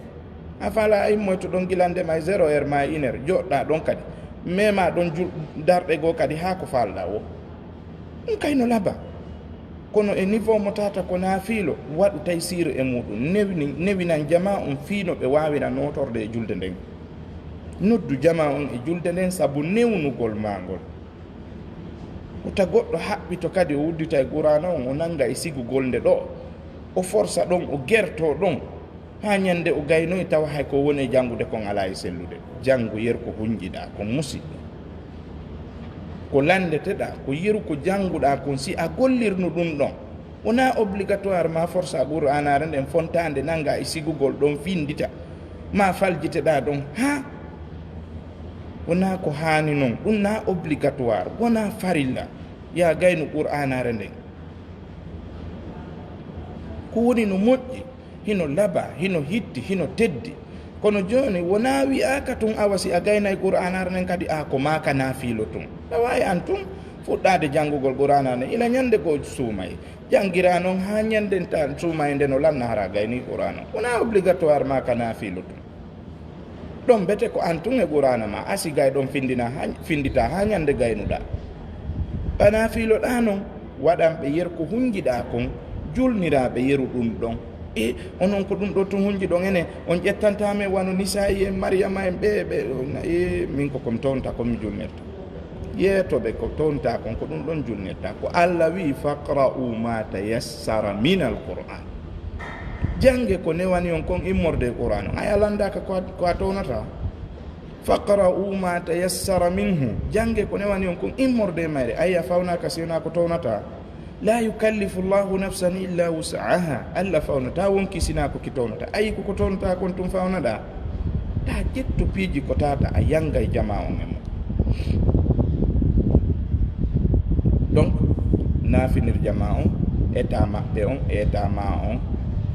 A faalaa a immoyto ɗon gila ndema e zéro heure ma e une heure, jooɗɗaa ɗon kadi. Mema ɗon jul-, darɗe goo kadi haa ko faalɗaa woo. Ɗum kay no laba. Kono e niveau mo tata ko naafiilo, waɗu taysiir e muuɗum. Newni-, newinan jamaa on fii no ɓe waawira nootorde e julde nden. Noddu jamaa on e julde nden sabu newnugol maa ngol. Wota goɗɗo haɓɓito kadi o uddita e Quraana on, o nannga e sigugol nde ɗoo, o forsa ɗon, o gertoo ɗon, haa ñannde o gaynoyi tawa hay ko woni e janngude kon alaa e sellude. Janngu yeru ko hunjiɗaa kon, musiɗɗo. Ko lanndeteɗaa, ko yeru ko jannguɗaa kon, si a gollirno ɗum ɗon. Wonaa obligatoire ma forsa Qur'aanaare nden fontaande nannga e sigugol ɗon findita, ma faljiteɗaa ɗon. Haa wonaa ko haani non, ɗum naa obligatoire, wonaa farilla. Yaa gaynu Qur'aanaare nden. Ko woni no moƴƴi, hino laba, hino hitti, hino teddi. Kono jooni wonaa wi'aaka tun awa si a gaynay Qur'aanaare nden kadi a ko maa ka naafiilo tun. Ɗa waawi an tun fuɗɗaade janngugol Qur'aanaare nden ila ñannde goo suumay. Janngiraa non haa ñannden ta suumay nde no lanna hara a gaynii Qur'aana. Wonaa obligatoire ma ka naafiilo tun. Ɗon bete ko an tun e Qur'aana ma, a sigay ɗon findina haa, findita haa ñannde gaynuɗaa. Ka naafiiloɗaa non, waɗan ɓe yeru ko hunjiɗaa kon, julniraa ɓe yeru ɗum ɗon. E onon ko ɗum ɗo tun hunjiɗon enen, on ƴettantaa men wano Nisaa'i en, Maryama en, ɓe, ɓe, e min ko ko mi townta ko mi julnirta. Yeeto ɓe ko townta kon, ko ɗum ɗon julnirta. Ko Alla wi'i, "Faqra'u ma tayassara min al-Qur'an." Jannge ko newani on kon immorde e Qur'an on. Ay a lanndaaka ko a, ko a townata. "Faqra'u ma tayassara minhu." Jannge ko newani on kon immorde e mayre. Ay a fawnaaka si wonaa ko townata. "La yukallifu Allahu nafsan illa wus'aha." Alla fawnataa wonkii sinaa ko ki townata. Ayi ko ko townata kon tun fawnaɗaa. Taa ƴettu piiji ko tata a yangay jamaa on e mum. Donc, naafinir jamaa on, état maɓɓe on, état ma on,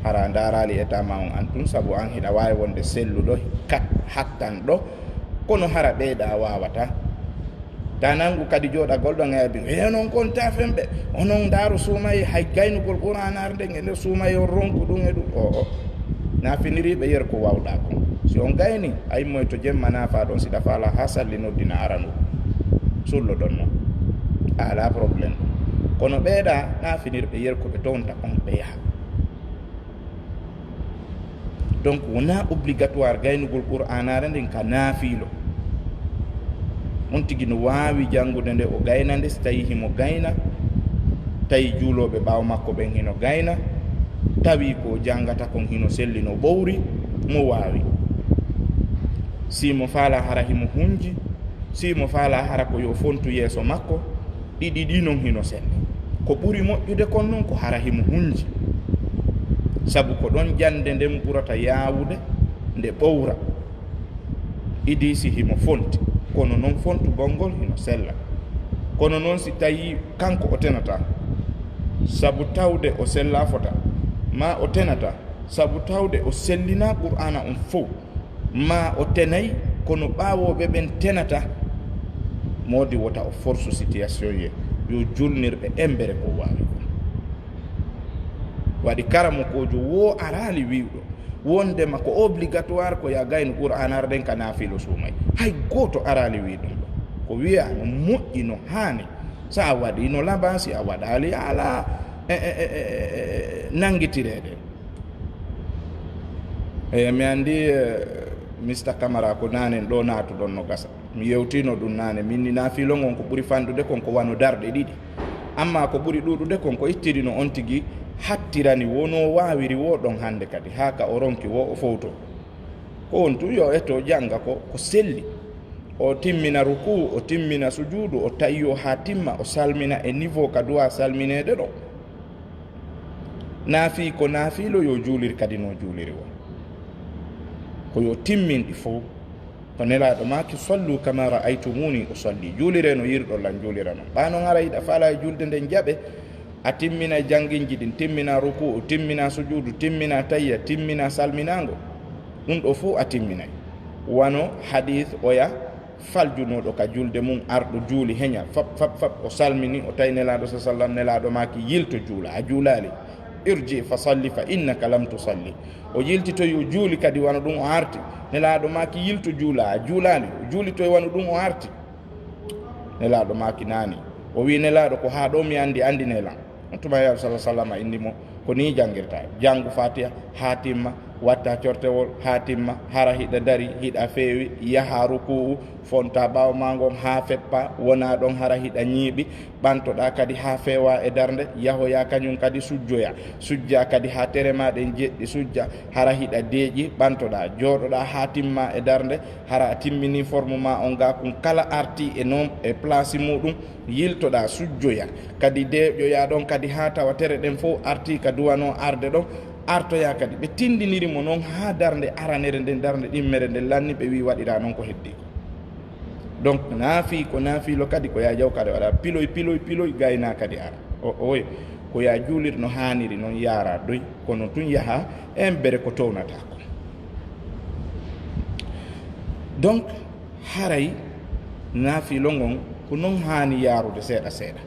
hara ndaaraali état ma on an tun, sabu an hiɗa waawi wonde selluɗo, kat-, hattanɗo, kono hara ɓeyɗa a waawataa. Ta nanngu kadi jooɗagol ɗon e abi, "He, onon kon ta femɓe, onon ndaaru suumaye, hay gaynugol Qur'aanaare nden e nder suumaye on ronku ɗum e ɗum." O, o. Naafiniriiɓe yer ko waawɗaa kon. Si on gayni, a immoy to jemma naafa ɗon, si ɗa faala haa salli noddina aranu. Sullo ɗon non. A alaa problème. Kono ɓeeɗa naafinirɓe yer ko ɓe townta kon ɓe yaha. Donc, wonaa obligatoire gaynugol Qur'aanaare nden ka naafiilo. On tigi no waawi janngude nde, o gayna nde, si tawii himo gayna, tawi juulooɓe ɓaawo makko ɓen hino gayna, tawi ko o janngata kon hino selli no ɓowri, mo waawi. Si mo faala hara himo hunji, si mo faala hara ko yo fontu yeeso makko, ɗiɗi ɗi non hino selli. Ko ɓuri moƴƴude kon non ko hara himo hunji. Sabu ko ɗon jannde nden ɓurata yaawude nde ɓowra. Idii si himo fonti, kono non fontugol ngol hino sella. Kono non si tawii kanko o tenata, sabu tawde o sella fota, maa o tenata, sabu tawde o sellinaa Qur'aana on fow, maa o tenay, kono ɓaawooɓe ɓen tenata, moodi wota o forsu situation ye, yo julnir ɓe embere ko waawi kon. Waɗi karamokoojo woo araali wi'uɗo wondema ko obligatoire ko ya gaynu Qur'aanaare nden ka naafiilo suumay. Hay gooto araali wi'i ɗum ɗo. Ko wi'a no moƴƴi, no haani. So a waɗi no laba, si a waɗaali a alaa, e, e, e, e, e, nanngitireede. E, mi anndi, e, Mister Camara ko naanen ɗo naatuɗon no gasa. Mi yewtino ɗum naane, min ni naafiilo ngon ko ɓuri fanɗude kon ko wano darɗe ɗiɗi. Amma ko ɓuri ɗuuɗude kon ko ittiri no on tigi hattirani wo no waawiri wo ɗon hannde kadi, haa ka o ronki wo o fowto. Ko on tun yo etto jannga ko, ko selli. O timmina rukuu, o timmina sujuudu, o tayyo haa timma, o salmina e niveau ka du'a salmineede ɗo. Naafi ko naafiilo yo juulir kadi no juuliri wo. Ko yo timmin ɗi fow. Ko Nelaaɗo maaki, "Sallu kama ra'aytumuni usalli." Juulire no yirɗon lan juulira non. Ɓaa non hara hiɗa faala e julde nden jaɓe, a timmina jannginji ɗin, timmina ruku'u, timmina sujuudu, timmina tayya, timmina salminaango. Ɗum ɗo fow a timminay. Wano hadiis oya, Faljunooɗo ka julde mum, arɗo juuli, heña, fap, fap, fap, o salmini, o tawi Nelaaɗo sa sallam, Nelaaɗo maaki, "Yilto juula, a juulaali. Irji fa salli fa innaka lam tusalli." O yiltitoyi, o juuli kadi wano ɗum, o arti. Nelaaɗo maaki, "Yilto juula, a juulaali." O juulitoyi wano ɗum, o arti. Nelaaɗo maaki, "Naani." O wi Nelaaɗo, "Ko haa ɗo mi anndi, anndinee lan." On tuma Nelaaɗo sallallaahu alayhi wa sallam inni mo, "Ko nii janngirta. Janngu Faatiha haa timma, watta cortewol haa timma, hara hiɗa dari, hiɗa feewi, yaha ruku'u, fonta ɓaawo maa ngon haa feppa, wona ɗon hara hiɗa ñiiɓi, ɓantoɗaa kadi haa feewa e darnde, yahoya kañum kadi sujjoya, sujja kadi haa tere maa ɗen jeɗɗi sujja, hara hiɗa deeƴi, ɓantoɗaa, jooɗoɗaa haa timma e darnde, hara a timmini forme maa on ga kun kala arti e non e place muɗum, yiltoɗaa sujjoya, kadi deeƴoya ɗon kadi haa tawa tere ɗen fof arti ka duwano arde ɗon, artoya kadi." Ɓe tindiniri mo non haa darnde aranere nden, darnde ɗimmere nden lanni, ɓe wi, "Waɗira non ko heddi ko." Donc, naafi ko naafiilo kadi ko ya jaw kadi waɗa piloy, piloy, piloy, gayna kadi ara. O, oy, ko ya juulir no haaniri non yaara doy, kono tun yaha embere ko townata ko. Donc, haray naafiilo ngon ko non haani yaarude seeɗa seeɗa.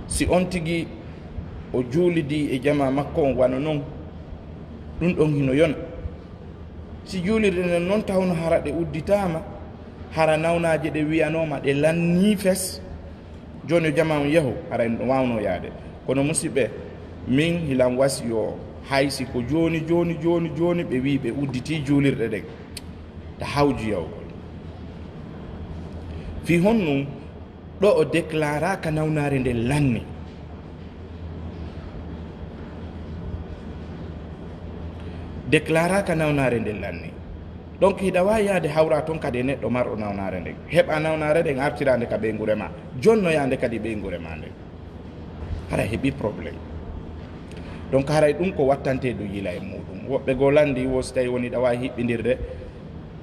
Si on tigi o juulidi e jama makko on wano non, ɗum ɗon hino yona. Si juulirde nden non tawno hara ɗe udditaama, hara nawnaaje ɗe wiyanooma ɗe lannii fes, jooni o jama on yahu, hara en ɗum waawno yaade. Kono musiɓɓe, min hilan wasiyo, hay si ko jooni, jooni, jooni, jooni ɓe wii ɓe udditii juulirɗe ɗen, ta hawju yawgol. Fii honɗum? Ɗo o déclaraka nawnaare nden lanni. Déclaraka nawnaare nden lanni. Donc, hiɗa waawi yaade hawra ton kadi e neɗɗo marɗo nawnaare nden. Heɓa nawnaare nden artiraande ka ɓeynguure ma. Jonnoyaande kadi ɓeynguure ma nden. Hara heɓi problème. Donc, haray ɗum ko wattante ɗum yila e muɗum. Woɓɓe goo lanndi wo si tawi woni ɗa waawi hiɓɓindirde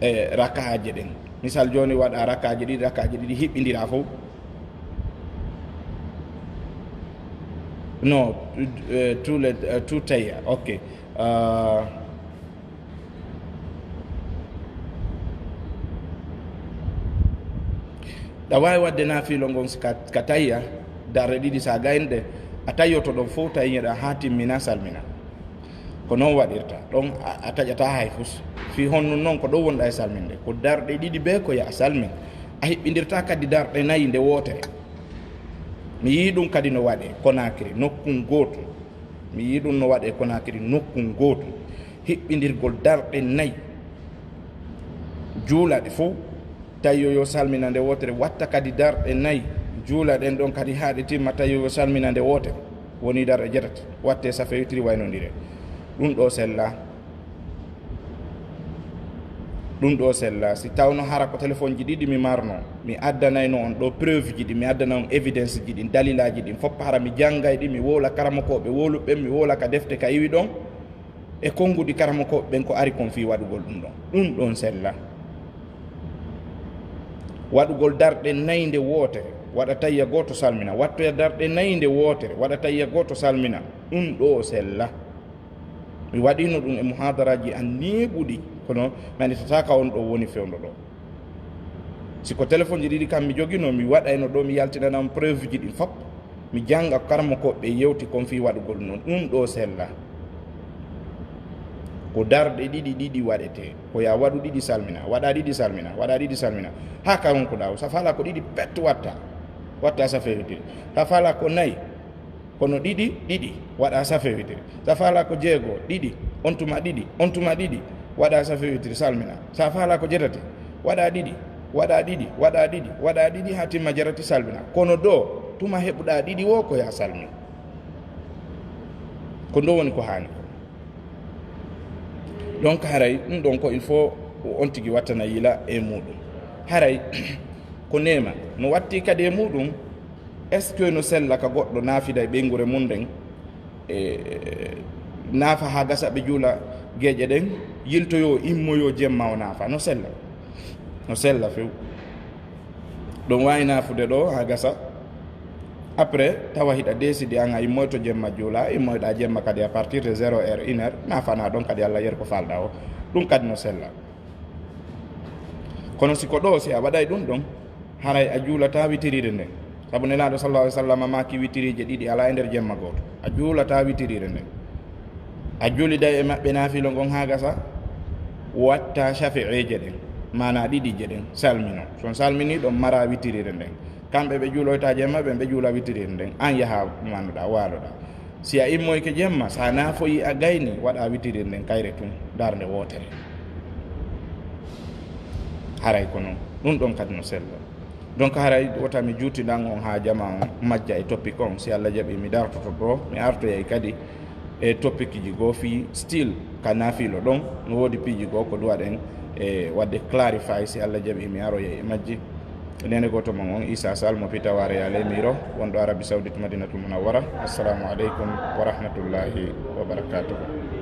e rakaaje ɗen. Misal jooni waɗa rakaaje ɗiɗi, rakaaje ɗiɗi hiɓɓindira fof. Non, euh, tous les, euh, tout taya. Ok. Euh, ɗa waawi waɗde naafiilo ngon si ka, ka tayya, darɗe ɗiɗi sa gayni ɗe, a tayyoto ɗon fof, tayñeɗa haa timmina, salmina. Ko noon waɗirta. Ɗon a, a taƴata hay fus. Fii honɗum noon ko ɗo wonɗa e salminde? Ko darɗe ɗiɗi bee ko ya salmin. A hiɓɓindirta kadi darɗe nayi nde wootere. Mi yii ɗum kadi no waɗe Conakry, nokkun gootun. Mi yii ɗum no waɗe Conakry, nokkun gootun. Hiɓɓindirgol darɗe nayi. Juula ɗe fof. Tawi yo, yo salmina nde wootere, watta kadi darɗe nayi, juula ɗen ɗon kadi haa ɗe timma, tawi yo, yo salmina nde wootere. Woni darɗe jeetati, watte safe witiri waynondire. Ɗum ɗo sella. Ɗum ɗo sella. Si tawno hara ko téléphone ji ɗiɗi mi marno, mi addanayno on ɗo preuve ji ɗi, mi addana on évidence ji ɗin, dalilaaji ɗin, fof hara mi janngay ɗi, mi wowla karamokooɓe wowluɓe ɓen, mi wowla ka defte ka iwi ɗon. E konnguɗi karamokooɓe ɓen ko ari kon fii waɗugol ɗum ɗon. Ɗum ɗon sella. Waɗugol darɗe nayi nde wootere, waɗa tayya gooto salmina. Wattoya darɗe nayi nde wootere, waɗa tayya gooto salmina. Ɗum ɗo sella. Mi waɗino ɗum e muhadaraaji an neeɓuɗi, kono mi annditata ka on ɗo woni fewndo ɗo. Si ko téléphone ji ɗiɗi kam mi jogino, mi waɗayno ɗo, mi yaltinana on preuve ji ɗin fop. Mi jannga ko karamokooɓe ɓe yewti kon fii waɗugol non. Ɗum ɗo sella. Ko darɗe ɗiɗi, ɗiɗi waɗetee. Ko ya waɗu ɗiɗi salmina, waɗa ɗiɗi salmina, waɗa ɗiɗi salmina. Haa ka ronkuɗaa o. Sa faalaa ko ɗiɗi pet watta. Watta safe witiri. Sa faalaa ko nayi, kono ɗiɗi, ɗiɗi, waɗa safe witiri. Sa faalaa ko jeego, ɗiɗi, on tuma ɗiɗi, on tuma ɗiɗi, waɗa safe witiri, salmina. Sa faalaa ko jeetati, waɗa ɗiɗi, waɗa ɗiɗi, waɗa ɗiɗi, waɗa ɗiɗi, haa timma jeetati, salmina. Kono ɗo, tuma heɓuɗaa ɗiɗi wo, ko ya salmin. Ko ɗo woni ko haani ko. Donc, haray, ɗum ɗon ko il faut on tigi wattana yila e muɗum. Haray, ko neema. No watti kadi e muɗum, est-ce que no sella ka goɗɗo naafida e ɓeynguure mum nden, e, naafa haa gasa ɓe juula geeƴe ɗen, yiltoyoo, immoyoo jemma o naafa? No sella? No sella few. Ɗum waawi naafude ɗo haa gasa. Après, tawa hiɗa décidi an a immoyto jemma juula, immoyɗa jemma kadi à partir de zéro heure, une heure, naafana ɗon kadi Allah yer ko faalɗa o. Ɗum kadi no sella. Kono si ko ɗo, si a waɗay ɗum ɗon, haray a juulata witiriire nden. Sabu Nelaaɗo sallallahu alaihi wasallam maaki witiriije ɗiɗi alaa e nder jemma gooto. A juulata witiriire nden. A juulida e maɓɓe naafilo ngon haa gasa, watta shafi'iije ɗen, maanaa ɗiɗiije ɗen, salmino. Si on salminii ɗon, mara witiriire nden. Kamɓe ɓe juuloyta jemma, ɓen ɓe juula witiriire nden. An yaha manuɗaa, waaloɗaa. Si a immoyke jemma, si a naafoyi a gayni, waɗa witiriire nden kayre tun, darnde wootere. Haray ko non. Ɗum ɗon kadi no sella. Donc, haray wota mi juutindan on haa jama on majja e topic on. Si Allah jaɓi, mi dartoto ɗo, mi artoyay kadi e topiciji goo fii still ka naafilo ɗon. No woodi piiji goo ko duwaɗen e waɗde clarify, si Allah jaɓi, mi aroyay e majji. Neene gooto mon on, Isa Sal mo Pitawaare Yaale Miro, wonɗo Arabie Saoudite, Madinatul Munawwara. Assalamu aleykum wa rahmatullahi wa barakatuhu.